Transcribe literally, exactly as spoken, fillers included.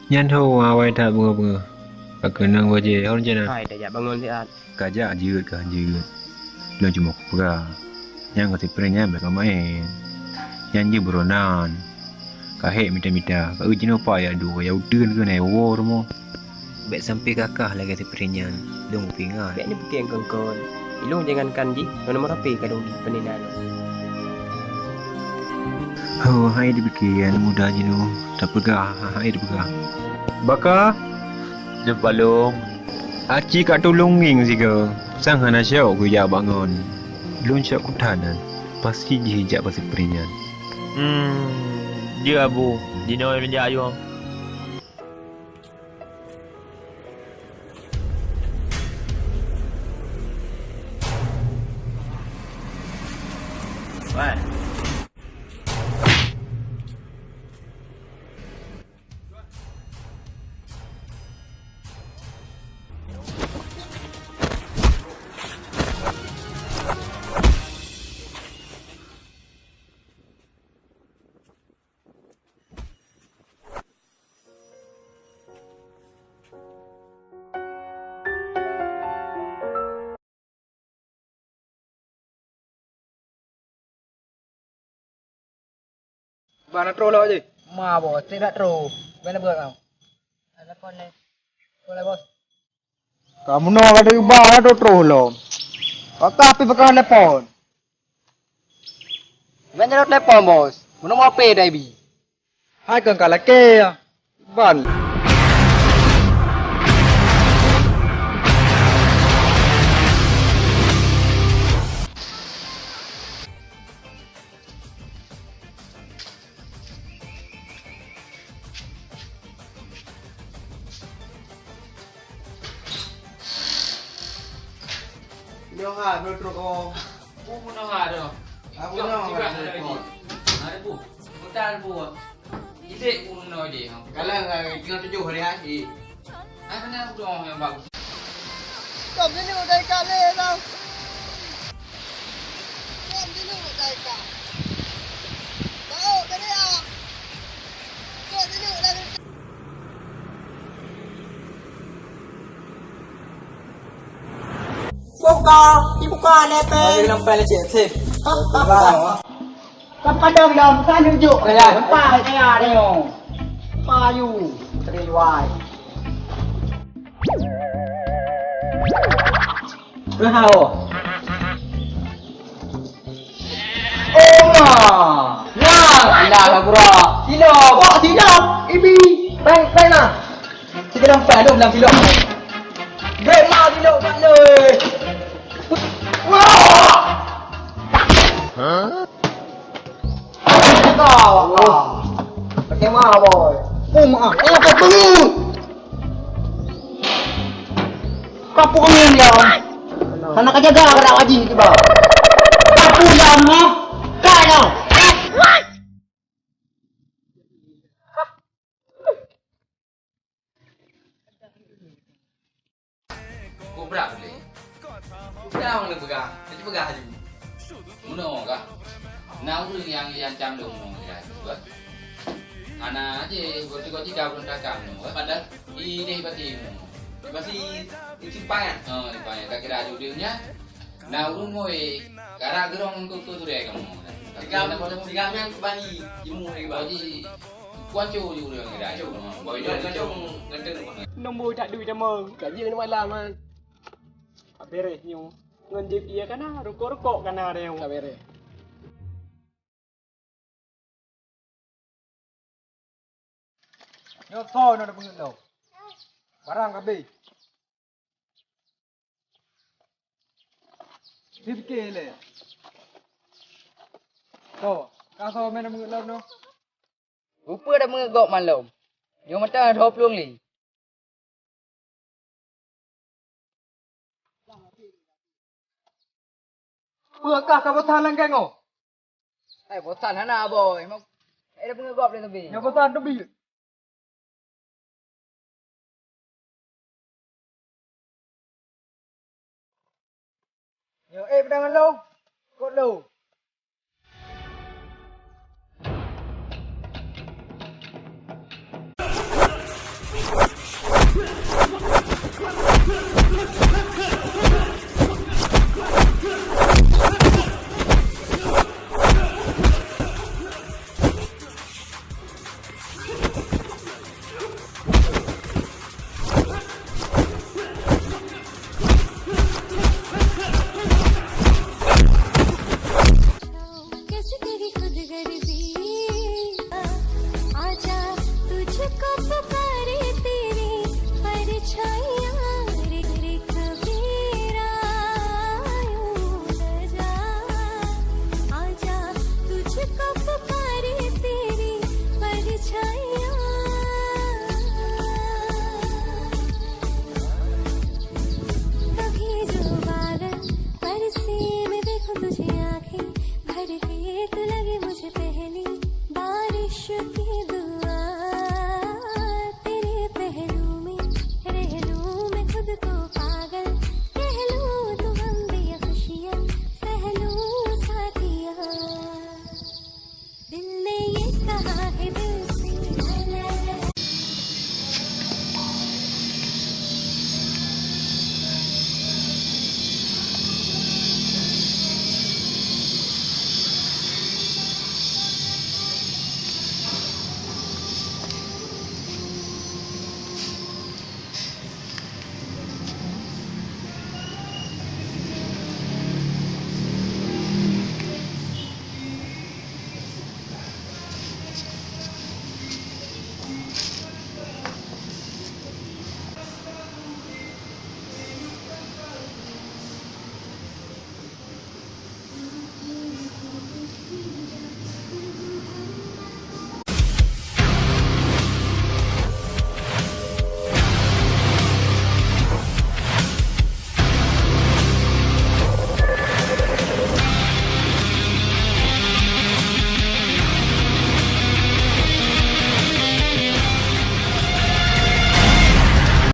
Nyan ho awai that beungoh-beungoh. Ka keunong bajée, ho rencana? Hai, tajak bangon siat. Kajak jeuet ka jeuet. Lôn cuma kupeugah. Nyang ka sipreh nyan bèk kamaén. Nyan jeuet buronan. Ka hék mita-mita. Ka eu jinoe pa ya du, ya uteuen keu nai woe rumoh. Bèk sampai kakah lagèe sipreh nyan. Lôn peuingat. Bèk neupike kon-kon. Ilôn jangankan jih, ngon nomor H P ka lôn gih peunena lôn. Ho, hai dipike, aneuk muda jinoe. Tapeugah, hai dipeupeugah. Baka, neubalom. Aci ka tulông ngieng sigoe, sang hana syok geujak bangon. Lôn syok kutan nyan, pasti jih jak bak sipreh nyan. Hmm, jeuet Abu, jinoe lôn jak ayue. Wah. Bah na troh lawak jih. Ma boh, trép that troh. Bèk na beuet kau. Telepon ni. Boleh bos. Kamoe na ka teuba na troh lom. Pakah pi pakah telepon. Bèk na telepon bos. Meunong H P dai bi. Hai keu ka lakèe ban. Nyoe ha, bro, trok, oh. Bunoe ha tu. Ah, bunoe ha, trok. Ada bu. Bukan bu. Ijek bunoe je. Kalau, ah, tinggal tujuh hari ha, eh. Ai, mana bunoe yang bagus? Kau sini udah ikan ni, tau. Kau sini udah ikan. Tahu tadi ah. Kau sini udah ikan. Buka, dibuka lepeng. Ayo, lampai lecek, safe. Ka padang dah, bukan tunjuk. Ya, ya. Nampak saya dia. Payu, teri luai. Kehau. Oma! Nah, alah, gura. Silap. Wah, silap. Ibi. Baik, baiklah. Kita nampak dong dalam silap. Baiklah, silap kat le. Wah! Hah? Kau, ah. Pakai mah, boy. Oh, maaf. Eh, apa tu? Kapok angin dia. Hana ka jaga ka dak haji tiba. Kapok dia mah. Kau dah. Kubra boleh. Kubra boleh pegang. Jadi pegang haji. Meunoe kah? Na ureueng nyang, nyang cam lôn meunoe kira. Hana aja, goti-goti dah belum takam meunoe. Padahal ini pasti meunoe. Pasti itu payah. Oh, itu payah. Tak kira aju dia nya. Na ureueng moi, gara gerong ngon keu surée kamoe. Sigam, sigam nyang keubali, jimuh lagi bak. Jadi, kuaco ju ureueng ngira. Kuaco. Boy, kuaco. Nombor tak duit sama. Gaji kena malam kan. Ka beres nyoe. Ngon jip iya kana, rukok-rukok kana dia. Ka beres. Nyoe soe nyoe na peungeuet lom. Barang ka abéh. Sipike lé. Soe, ka soe meunan na peungeuet lom nyoe? Rupa dah meungeuet gob malom. Nyoe mata dua ploh lé. Peue kah ka bosan lam geng oh? Eh, bosan hana, boy. Mak, eh, dah peungeuet gob dah teubi. Nyoe bosan teubi. Nyoe, eh, pedang lo. Kot lo.